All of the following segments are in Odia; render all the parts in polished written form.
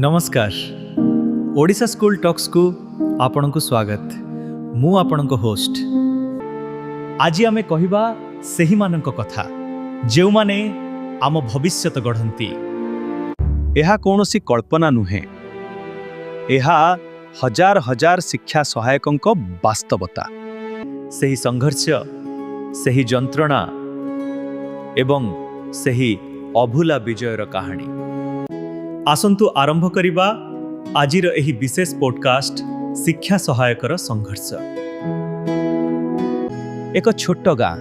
ନମସ୍କାର, ଓଡ଼ିଶା ସ୍କୁଲ ଟକ୍ସକୁ ଆପଣଙ୍କୁ ସ୍ୱାଗତ। ମୁଁ ଆପଣଙ୍କ ହୋଷ୍ଟ। ଆଜି ଆମେ କହିବା ସେହିମାନଙ୍କ କଥା, ଯେଉଁମାନେ ଆମ ଭବିଷ୍ୟତ ଗଢ଼ନ୍ତି। ଏହା କୌଣସି କଳ୍ପନା ନୁହେଁ, ଏହା ହଜାର ହଜାର ଶିକ୍ଷା ସହାୟକଙ୍କ ବାସ୍ତବତା। ସେହି ସଂଘର୍ଷ, ସେହି ଯନ୍ତ୍ରଣା ଏବଂ ସେହି ଅଭୁଲା ବିଜୟର କାହାଣୀ। ଆସନ୍ତୁ ଆରମ୍ଭ କରିବା ଆଜିର ଏହି ବିଶେଷ ପୋଡକାଷ୍ଟ, ଶିକ୍ଷା ସହାୟକର ସଂଘର୍ଷ। ଏକ ଛୋଟ ଗାଁ,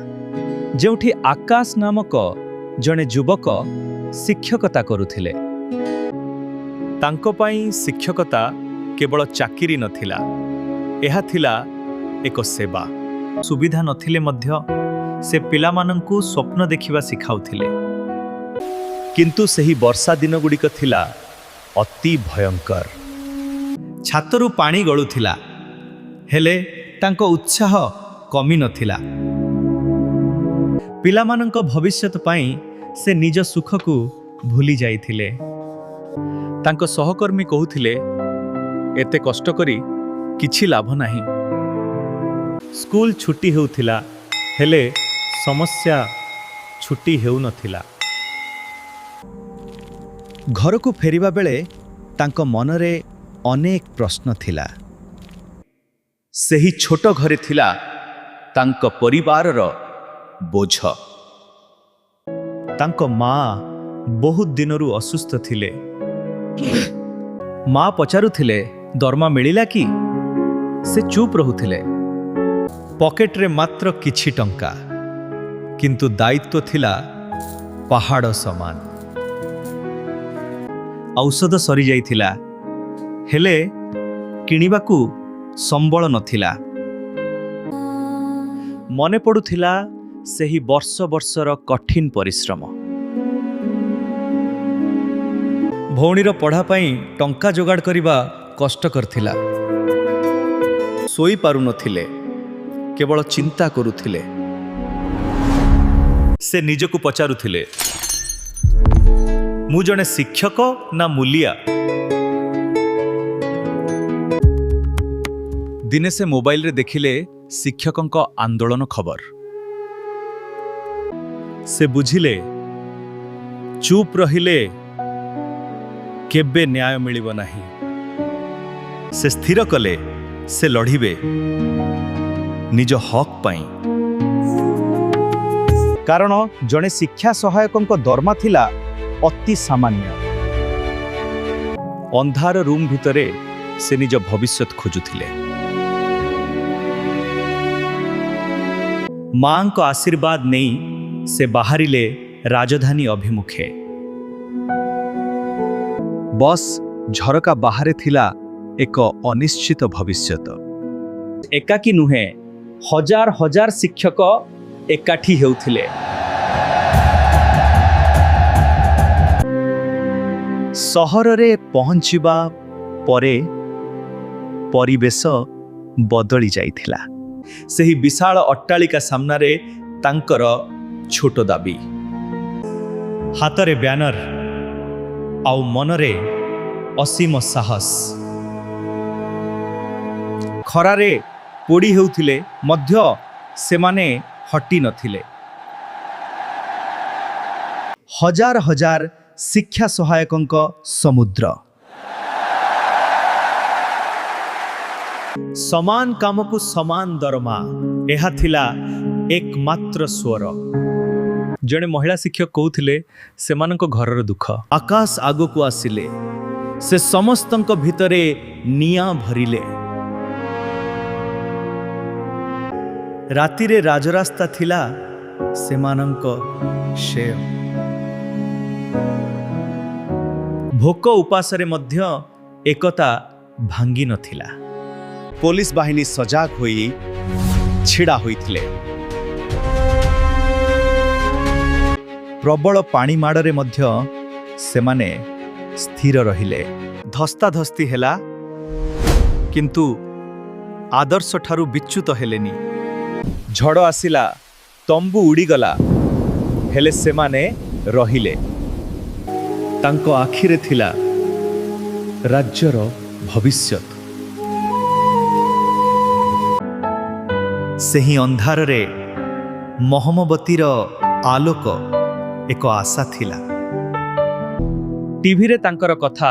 ଯେଉଁଠି ଆକାଶ ନାମକ ଜଣେ ଯୁବକ ଶିକ୍ଷକତା କରୁଥିଲେ। ତାଙ୍କ ପାଇଁ ଶିକ୍ଷକତା କେବଳ ଚାକିରି ନଥିଲା, ଏହା ଥିଲା ଏକ ସେବା। ସୁବିଧା ନଥିଲେ ମଧ୍ୟ ସେ ପିଲାମାନଙ୍କୁ ସ୍ୱପ୍ନ ଦେଖିବା ଶିଖାଉଥିଲେ। କିନ୍ତୁ ସେହି ବର୍ଷା ଦିନଗୁଡ଼ିକ ଥିଲା ଅତି ଭୟଙ୍କର। ଛାତରୁ ପାଣି ଗଳୁଥିଲା, ହେଲେ ତାଙ୍କ ଉତ୍ସାହ କମି ନଥିଲା। ପିଲାମାନଙ୍କ ଭବିଷ୍ୟତ ପାଇଁ ସେ ନିଜ ସୁଖକୁ ଭୁଲି ଯାଇଥିଲେ। ତାଙ୍କ ସହକର୍ମୀ କହୁଥିଲେ, ଏତେ କଷ୍ଟ କରି କିଛି ଲାଭ ନାହିଁ। ସ୍କୁଲ ଛୁଟି ହେଉଥିଲା, ହେଲେ ସମସ୍ୟା ଛୁଟି ହେଉନଥିଲା। ଘରକୁ ଫେରିବା ବେଳେ ତାଙ୍କ ମନରେ ଅନେକ ପ୍ରଶ୍ନ ଥିଲା। ସେହି ଛୋଟ ଘରେ ଥିଲା ତାଙ୍କ ପରିବାରର ବୋଝ। ତାଙ୍କ ମା ବହୁତ ଦିନରୁ ଅସୁସ୍ଥ ଥିଲେ। ମା ପଚାରୁଥିଲେ, ଦରମା ମିଳିଲା କି? ସେ ଚୁପ୍ ରହୁଥିଲେ। ପକେଟରେ ମାତ୍ର କିଛି ଟଙ୍କା, କିନ୍ତୁ ଦାୟିତ୍ୱ ଥିଲା ପାହାଡ଼ ସମାନ। ଔଷଧ ସରିଯାଇଥିଲା, ହେଲେ କିଣିବାକୁ ସମ୍ବଳ ନଥିଲା। ମନେ ପଡ଼ୁଥିଲା ସେହି ବର୍ଷ ବର୍ଷର କଠିନ ପରିଶ୍ରମ। ଭଉଣୀର ପଢ଼ା ପାଇଁ ଟଙ୍କା ଯୋଗାଡ଼ କରିବା କଷ୍ଟକର ଥିଲା। ଶୋଇପାରୁନଥିଲେ, କେବଳ ଚିନ୍ତା କରୁଥିଲେ। ସେ ନିଜକୁ ପଚାରୁଥିଲେ, ମୁଁ ଜଣେ ଶିକ୍ଷକ ନା ମୂଲିଆ? ଦିନେ ସେ ମୋବାଇଲରେ ଦେଖିଲେ ଶିକ୍ଷକଙ୍କ ଆନ୍ଦୋଳନ ଖବର। ସେ ବୁଝିଲେ, ଚୁପ୍ ରହିଲେ କେବେ ନ୍ୟାୟ ମିଳିବ ନାହିଁ। ସେ ସ୍ଥିର କଲେ, ସେ ଲଢ଼ିବେ ନିଜ ହକ୍ ପାଇଁ। କାରଣ ଜଣେ ଶିକ୍ଷା ସହାୟକଙ୍କ ଦରମା ଥିଲା ଅତି ସାମାନ୍ୟ। ଅନ୍ଧାର ରୁମ୍ ଭିତରେ ସେ ନିଜ ଭବିଷ୍ୟତ ଖୋଜୁଥିଲେ। ମାଙ୍କ ଆଶୀର୍ବାଦ ନେଇ ସେ ବାହାରିଲେ ରାଜଧାନୀ ଅଭିମୁଖେ। ବସ୍ ଝରକା ବାହାରେ ଥିଲା ଏକ ଅନିଶ୍ଚିତ ଭବିଷ୍ୟତ। ଏକାକୀ ନୁହେଁ, ହଜାର ହଜାର ଶିକ୍ଷକ ଏକାଠି ହେଉଥିଲେ। ସହରରେ ପହଞ୍ଚିବା ପରେ ପରିବେଶ ବଦଳି ଯାଇଥିଲା। ସେହି ବିଶାଳ ଅଟ୍ଟାଳିକା ସାମ୍ନାରେ ତାଙ୍କର ଛୋଟ ଦାବି। ହାତରେ ବ୍ୟାନର ଆଉ ମନରେ ଅସୀମ ସାହସ। ଖରାରେ ପୋଡ଼ି ହେଉଥିଲେ ମଧ୍ୟ ସେମାନେ ହଟି ନଥିଲେ। ହଜାର ହଜାର ଶିକ୍ଷା ସହାୟକଙ୍କ ସମୁଦ୍ର। ସମାନ କାମକୁ ସମାନ ଦରମା, ଏହା ଥିଲା ଏକମାତ୍ର ସ୍ୱର। ଜଣେ ମହିଳା ଶିକ୍ଷକ କହୁଥିଲେ ସେମାନଙ୍କ ଘରର ଦୁଃଖ। ଆକାଶ ଆଗକୁ ଆସିଲେ। ସେ ସମସ୍ତଙ୍କ ଭିତରେ ନିଆଁ ଭରିଲେ। ରାତିରେ ରାଜରାସ୍ତା ଥିଲା ସେମାନଙ୍କ ଶ୍ରେୟ। ଭୋକ ଉପାସରେ ମଧ୍ୟ ଏକତା ଭାଙ୍ଗି ନଥିଲା। ପୋଲିସ ବାହିନୀ ସଜାଗ ହୋଇ ଛିଡ଼ା ହୋଇଥିଲେ। ପ୍ରବଳ ପାଣି ମାଡ଼ରେ ମଧ୍ୟ ସେମାନେ ସ୍ଥିର ରହିଲେ। ଧସ୍ତାଧସ୍ତି ହେଲା, କିନ୍ତୁ ଆଦର୍ଶଠାରୁ ବିଚ୍ୟୁତ ହେଲେନି। ଝଡ଼ ଆସିଲା, ତମ୍ବୁ ଉଡ଼ିଗଲା, ହେଲେ ସେମାନେ ରହିଲେ। ତାଙ୍କ ଆଖିରେ ଥିଲା ରାଜ୍ୟର ଭବିଷ୍ୟତ। ସେହି ଅନ୍ଧାରରେ ମହମବତୀର ଆଲୋକ ଏକ ଆଶା ଥିଲା। ଟିଭିରେ ତାଙ୍କର କଥା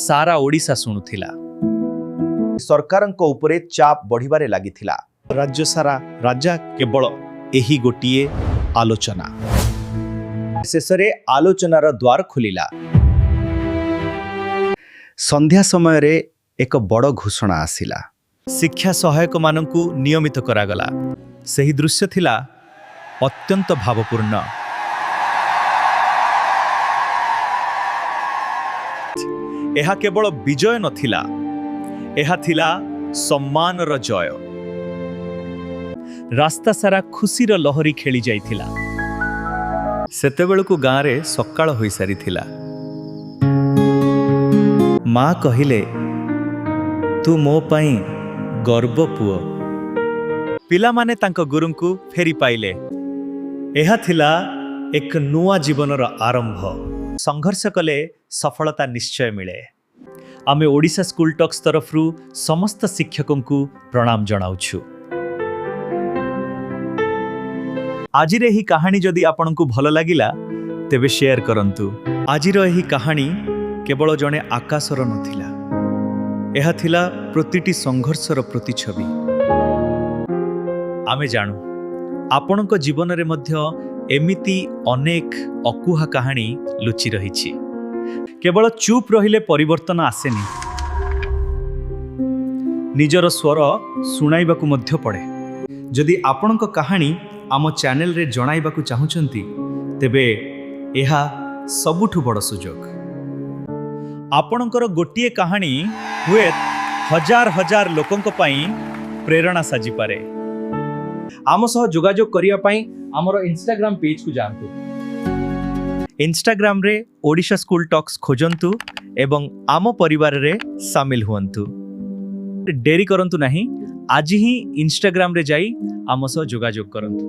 ସାରା ଓଡ଼ିଶା ଶୁଣୁଥିଲା। ସରକାରଙ୍କ ଉପରେ ଚାପ ବଢ଼ିବାରେ ଲାଗିଥିଲା। ରାଜ୍ୟ ସାରା ରାଜା କେବଳ ଏହି ଗୋଟିଏ ଆଲୋଚନା। ଶେଷରେ ଆଲୋଚନାର ଦ୍ୱାର ଖୋଲିଲା। ସନ୍ଧ୍ୟା ସମୟରେ ଏକ ବଡ଼ ଘୋଷଣା ଆସିଲା। ଶିକ୍ଷା ସହାୟକମାନଙ୍କୁ ନିୟମିତ କରାଗଲା। ସେହି ଦୃଶ୍ୟ ଥିଲା ଅତ୍ୟନ୍ତ ଭାବପୂର୍ଣ୍ଣ। ଏହା କେବଳ ବିଜୟ ନଥିଲା, ଏହା ଥିଲା ସମ୍ମାନର ଜୟ। ରାସ୍ତା ସାରା ଖୁସିର ଲହରୀ ଖେଳି ଯାଇଥିଲା। ସେତେବେଳକୁ ଗାଁରେ ସକାଳ ହୋଇସାରିଥିଲା। ମା କହିଲେ, ତୁ ମୋ ପାଇଁ ଗର୍ବ ପୁଅ। ପିଲାମାନେ ତାଙ୍କ ଗୁରୁଙ୍କୁ ଫେରି ପାଇଲେ। ଏହା ଥିଲା ଏକ ନୂଆ ଜୀବନର ଆରମ୍ଭ। ସଂଘର୍ଷ କଲେ ସଫଳତା ନିଶ୍ଚୟ ମିଳେ। ଆମେ ଓଡ଼ିଶା ସ୍କୁଲ ଟକ୍ସ ତରଫରୁ ସମସ୍ତ ଶିକ୍ଷକଙ୍କୁ ପ୍ରଣାମ ଜଣାଉଛୁ। ଆଜିର ଏହି କାହାଣୀ ଯଦି ଆପଣଙ୍କୁ ଭଲ ଲାଗିଲା, ତେବେ ସେୟାର କରନ୍ତୁ। ଆଜିର ଏହି କାହାଣୀ କେବଳ ଜଣେ ଆକାଶର ନଥିଲା, ଏହା ଥିଲା ପ୍ରତିଟି ସଂଘର୍ଷର ପ୍ରତିଛବି। ଆମେ ଜାଣୁ, ଆପଣଙ୍କ ଜୀବନରେ ମଧ୍ୟ ଏମିତି ଅନେକ ଅକୁହା କାହାଣୀ ଲୁଚି ରହିଛି। କେବଳ ଚୁପ୍ ରହିଲେ ପରିବର୍ତ୍ତନ ଆସେନି, ନିଜର ସ୍ୱର ଶୁଣାଇବାକୁ ମଧ୍ୟ ପଡ଼େ। ଯଦି ଆପଣଙ୍କ କାହାଣୀ ଆମ ଚ୍ୟାନେଲରେ ଜଣାଇବାକୁ ଚାହୁଁଛନ୍ତି, ତେବେ ଏହା ସବୁଠୁ ବଡ଼ ସୁଯୋଗ। ଆପଣଙ୍କର ଗୋଟିଏ କାହାଣୀ ହୁଏତ ହଜାର ହଜାର ଲୋକଙ୍କ ପାଇଁ ପ୍ରେରଣା ସାଜିପାରେ। ଆମ ସହ ଯୋଗାଯୋଗ କରିବା ପାଇଁ ଆମର ଇନଷ୍ଟାଗ୍ରାମ ପେଜକୁ ଯାଆନ୍ତୁ। ଇନଷ୍ଟାଗ୍ରାମରେ ଓଡ଼ିଶା ସ୍କୁଲ ଟକ୍ସ ଖୋଜନ୍ତୁ ଏବଂ ଆମ ପରିବାରରେ ସାମିଲ ହୁଅନ୍ତୁ। ଡେରି କରନ୍ତୁ ନାହିଁ, ଆଜି ହିଁ ଇନଷ୍ଟାଗ୍ରାମରେ ଯାଇ ଆମ ସହ ଯୋଗାଯୋଗ କରନ୍ତୁ।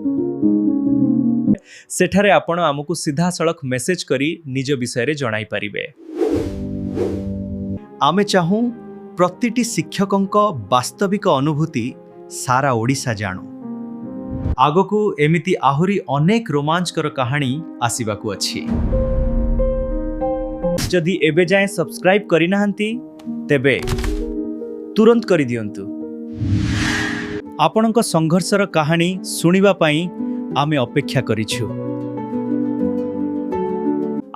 ସେଠାରେ ଆପଣ ଆମକୁ ସିଧାସଳଖ ମେସେଜ କରି ନିଜ ବିଷୟରେ ଜଣାଇ ପାରିବେ। ଆମେ ଚାହୁଁ ପ୍ରତିଟି ଶିକ୍ଷକଙ୍କ ବାସ୍ତବିକ ଅନୁଭୂତି ସାରା ଓଡ଼ିଶା ଜାଣୁ। ଆଗକୁ ଏମିତି ଆହୁରି ଅନେକ ରୋମାଞ୍ଚକର କାହାଣୀ ଆସିବାକୁ ଅଛି। ଯଦି ଏବେ ଯାଏଁ ସବସ୍କ୍ରାଇବ୍ କରିନାହାନ୍ତି, ତେବେ ତୁରନ୍ତ କରିଦିଅନ୍ତୁ। ଆପଣଙ୍କ ସଂଘର୍ଷର କାହାଣୀ ଶୁଣିବା ପାଇଁ ଆମେ ଅପେକ୍ଷା କରିଛୁ।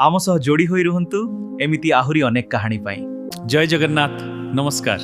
ଆମ ସହ ଯୋଡ଼ି ହୋଇ ରୁହନ୍ତୁ ଏମିତି ଆହୁରି ଅନେକ କାହାଣୀ ପାଇଁ। ଜୟ ଜଗନ୍ନାଥ, ନମସ୍କାର।